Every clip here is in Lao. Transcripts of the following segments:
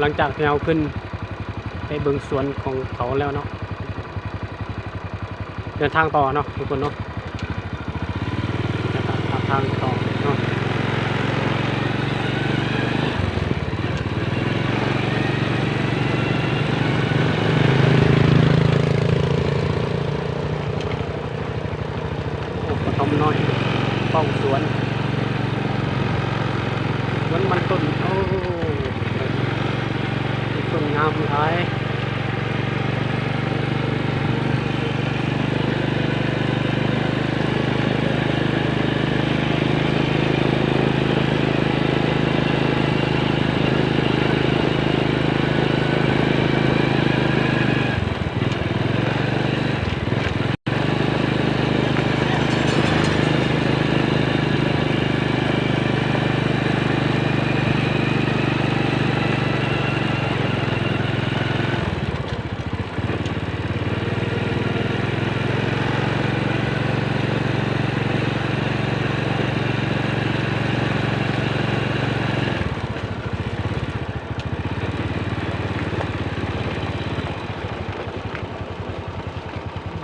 ຫຼັງຈາກທີ່ເຮົາຂຶ້ນໄປເບິ່ງສວນຂອງເຂົາແລ້ວເນາະ ເດີນທາງຕໍ່ເນາະທຸກຄົນເນາະ ເດີນທາງຕໍ່ເນາະ. ໂອ້ ກະທ່ອມນ້ອຍເຝົ້າສວນ ສວນມັນຕົ້ນ ໂອ້ ຕົ້ນງາມຫຼາຍ.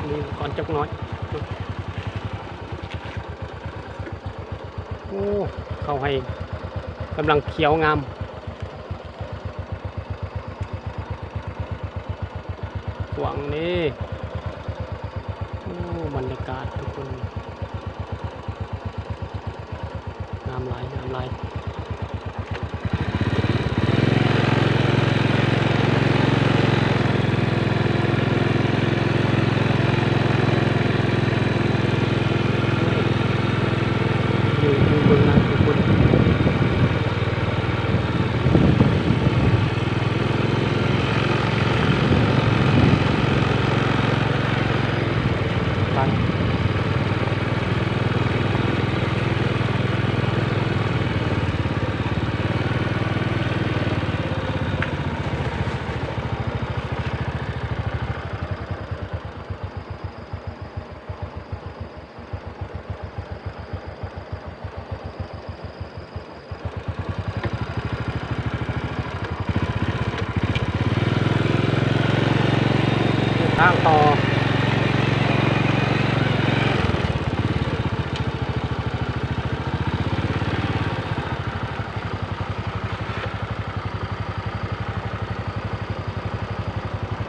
ມີກ່ອນຈັກໜ້ອຍ. ໂອ້ ເຂົ້າໄຮ່ກຳລັງຂຽວງາມ ກວ້າງເດ້. ໂອ້ ບັນຍາກາດທຸກຄົນ ງາມຫຼາຍ ງາມຫຼາຍ. ຢູ່ເບື້ອງໜ້າທຸກຄົນ ໄປ. ເດີນທາງຕໍ່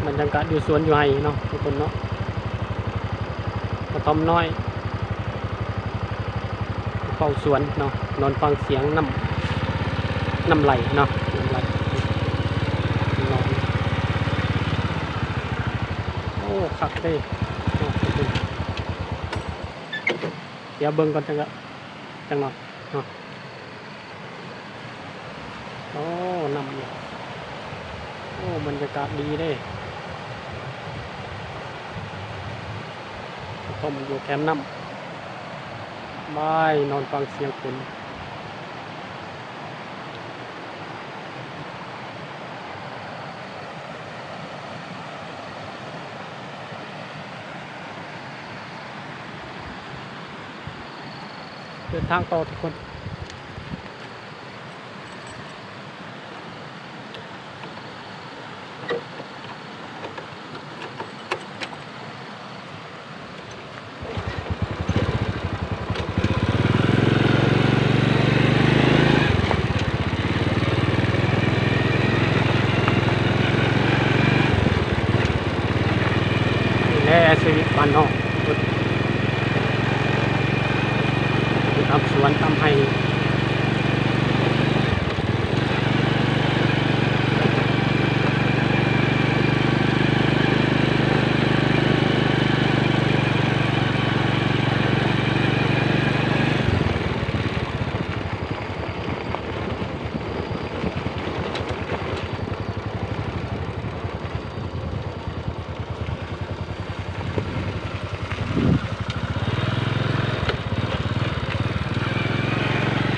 ບັນຍາກາດຢູ່ສວນຢູ່ໄຮ່ເນາະທຸກຄົນເນາະ ກະທ່ອມນ້ອຍ ເຝົ້າສວນເນາະ ນອນຟັງສຽງນ້ຳ ນ້ຳໄຫຼເນາະ ນ້ຳໄຫຼ ໂອ້ ຄັກເດ້ເນາະ ດຽວເບິ່ງກ່ອນ ຈັກ ຈັກໜ້ອຍເນາະ. ໂອ້ ນ້ຳ ໂອ້ ບັນຍາກາດດີເດ້ ກະທ່ອມຢູ່ແຄມນ້ຳ ບາຍ ນອນຟັງສຽງຝົນ. ເດີນທາງຕໍ່ທຸກຄົນ. ນີ້ແຫຼະຊີວິດບ້ານນອກ ເຮັດ ເຮັດຕາມສວນຕາມໄຮ່. ໂ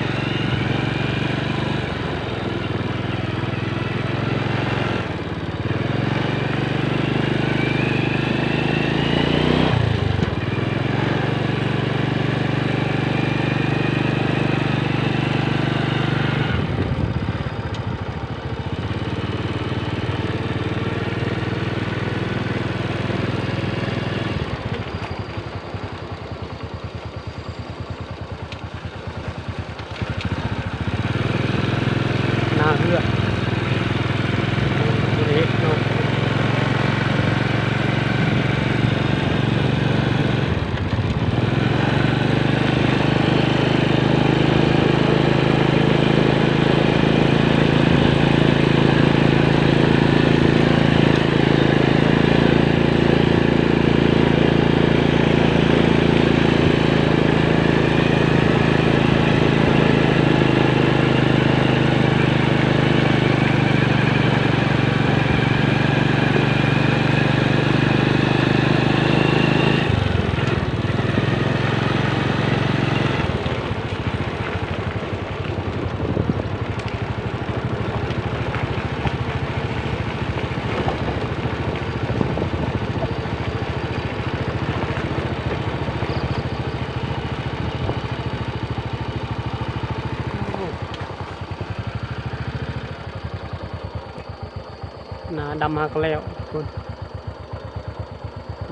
ດຳຫາກະແລ້ວທຸກຄົນ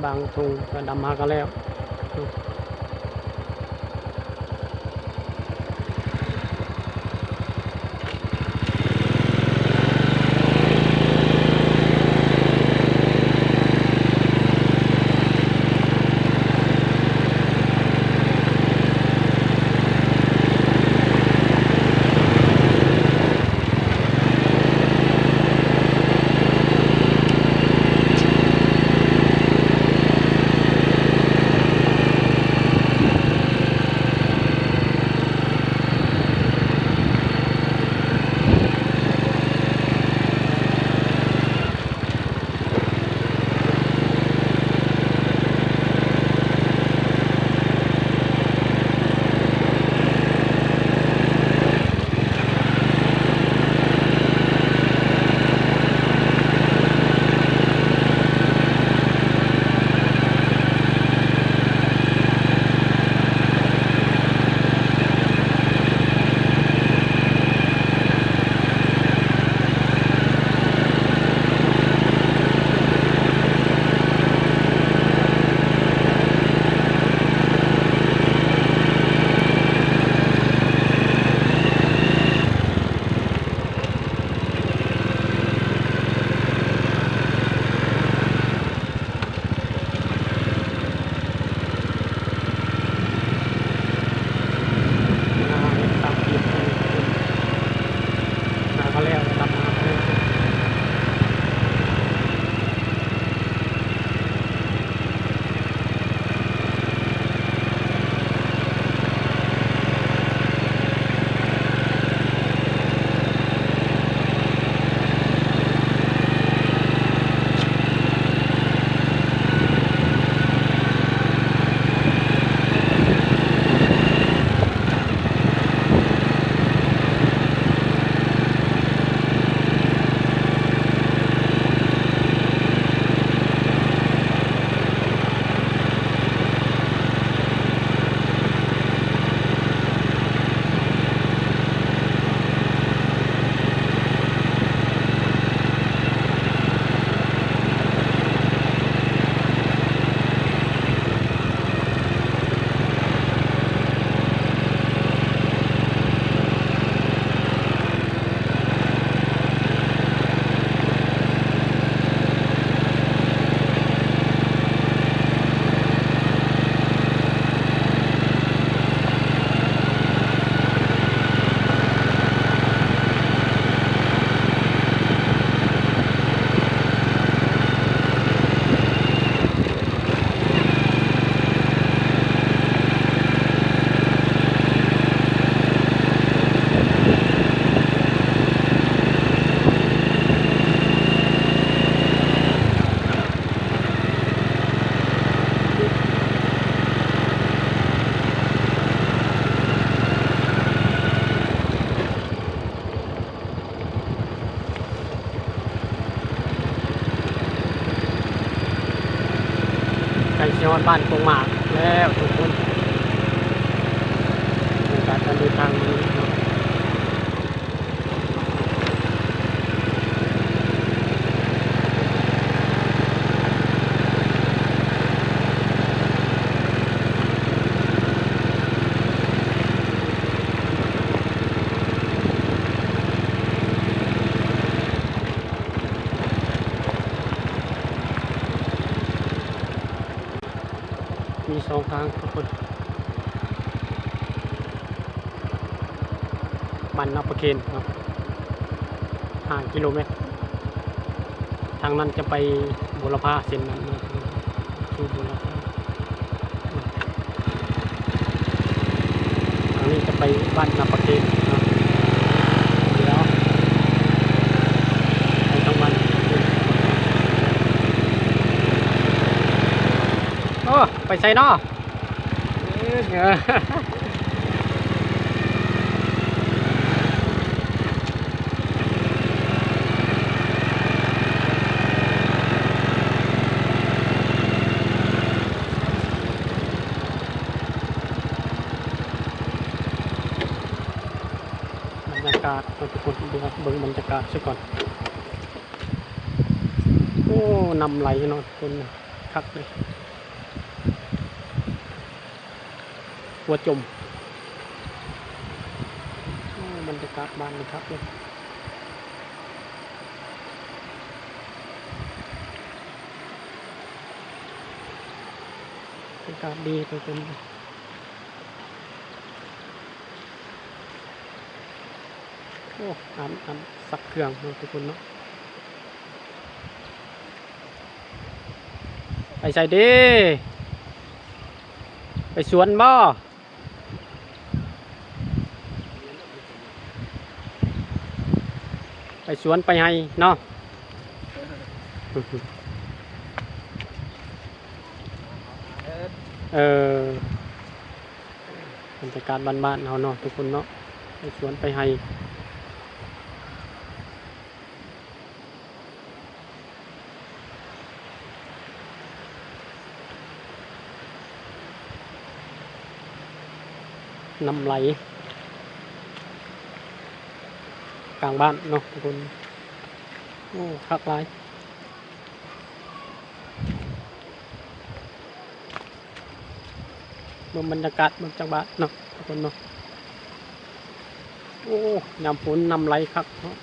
ບາງທົ່ງກະດຳຫາກະແລ້ວ. ໃກ້ຊິຮອດບ້ານກົງໝາກແລ້ວທຸກຄົນ ການເດີນທາງມື້ນີ້ເນາະ. ມີສອງທາງທຸກຄົນ ບ້ານນາປະເຄນເນາະ ຫ້າກິໂລແມັດ. ທາງນັ້ນຈະໄປບົວລະພາ ເສັ້ນນັ້ນເນາະ ສູ່ບົວລະພາ. ທາງນີ້ຈະໄປບ້ານນາປະເຄນເນາະ ດຽວໄປທາງບ້ານ ໂອ້ ໄປໃສເນາະ? ບັນຍາກາດເນາະທຸກຄົນ ເບິ່ງ ເບິ່ງບັນຍາກາດຊະກ່ອນ. ໂອ້ ນ້ຳໄຫຼເນາະທຸກຄົນ ຄັກເລີຍ ຫົວຈົມ. ໂອ້ ບັນຍາກາດບ້ານນີ້ຄັກເລີຍ ບັນຍາກາດດີທຸກຄົນ. ໂອ້ ອາບ ອາບ ຊັກເຄື່ອງເນາະທຸກຄົນເນາະ. ໄປໃສເດ? ໄປສວນບໍ່? ໄປສວນໄປໄຮ່ເນາະ. ເອີ ບັນຍາກາດບ້ານໆເຮົາເນາະທຸກຄົນເນາະ ໄປສວນໄປໄຮ່. ນ້ຳໄຫຼກາງບ້ານເນາະທຸກຄົນ. ໂອ້ ຄັກຫຼາຍ. ເບິ່ງບັນຍາກາດເບິ່ງຈັກບາດເນາະທຸກຄົນເນາະ. ໂອ້ ຍາມຝົນນ້ຳໄຫຼຄັກເນາະ.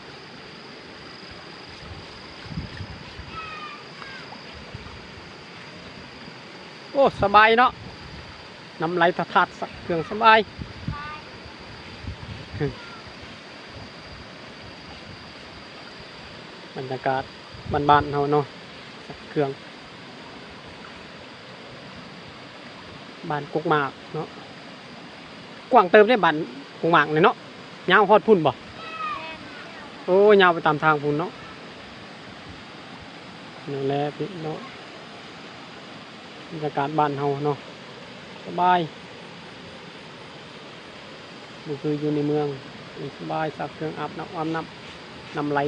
ໂອ້ ສະບາຍເນາະ ນ້ຳໄຫຼຖາດໆ ຊັກເຄື່ອງສະບາຍ. ບັນຍາກາດບ້ານໆເຮົາເນາະ ຊັກເຄື່ອງ. ບ້ານກົກໝາກເນາະ ກວ້າງເຕີບເດ້ ບ້ານກົກໝາກນີ້ເນາະ. ຍາວຮອດພຸ້ນບໍ່? ໂອ້ ຍາວໄປຕາມທາງພຸ້ນເນາະ. ນີ້ແຫຼະພີ່ນ້ອງ ບັນຍາກາດບ້ານເຮົາເນາະ ສະບາຍ. ບໍ່ຄືຢູ່ໃນເມືອງ ສະບາຍ ຊັກເຄື່ອງ ອາບນ້ຳ ອາບນ້ຳ ນ້ຳໄຫຼ.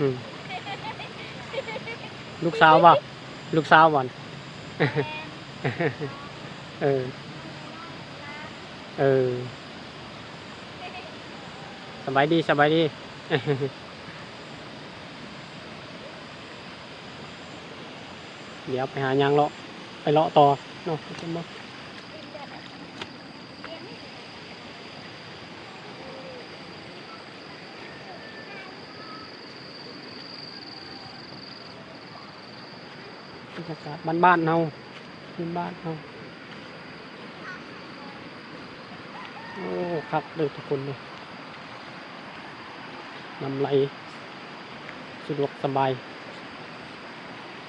ອືມ ລູກສາວບໍ່? ລູກສາວບໍ່? ເອີ ເອີ ສະບາຍດີ ສະບາຍດີ. ດຽວໄປຫາຍ່າງເລາະ ໄປເລາະຕໍ່ເນາະ ເຫັນບໍ່? ບັນຍາກາດບ້ານໆເຮົາ ພື້ນບ້ານເຮົາ. ໂອ້ ຄັກເດີທຸກຄົນເດີ ນ້ຳໄຫຼສະດວກສະບາຍ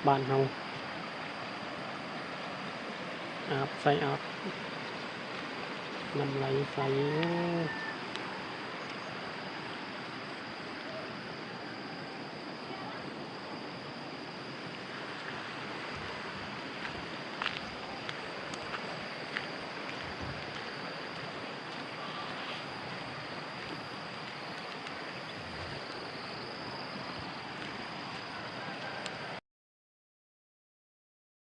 ບ້ານເຮົາ ອາບໃສ່ອາບ ນ້ຳໄຫຼໃສ. ໂອ້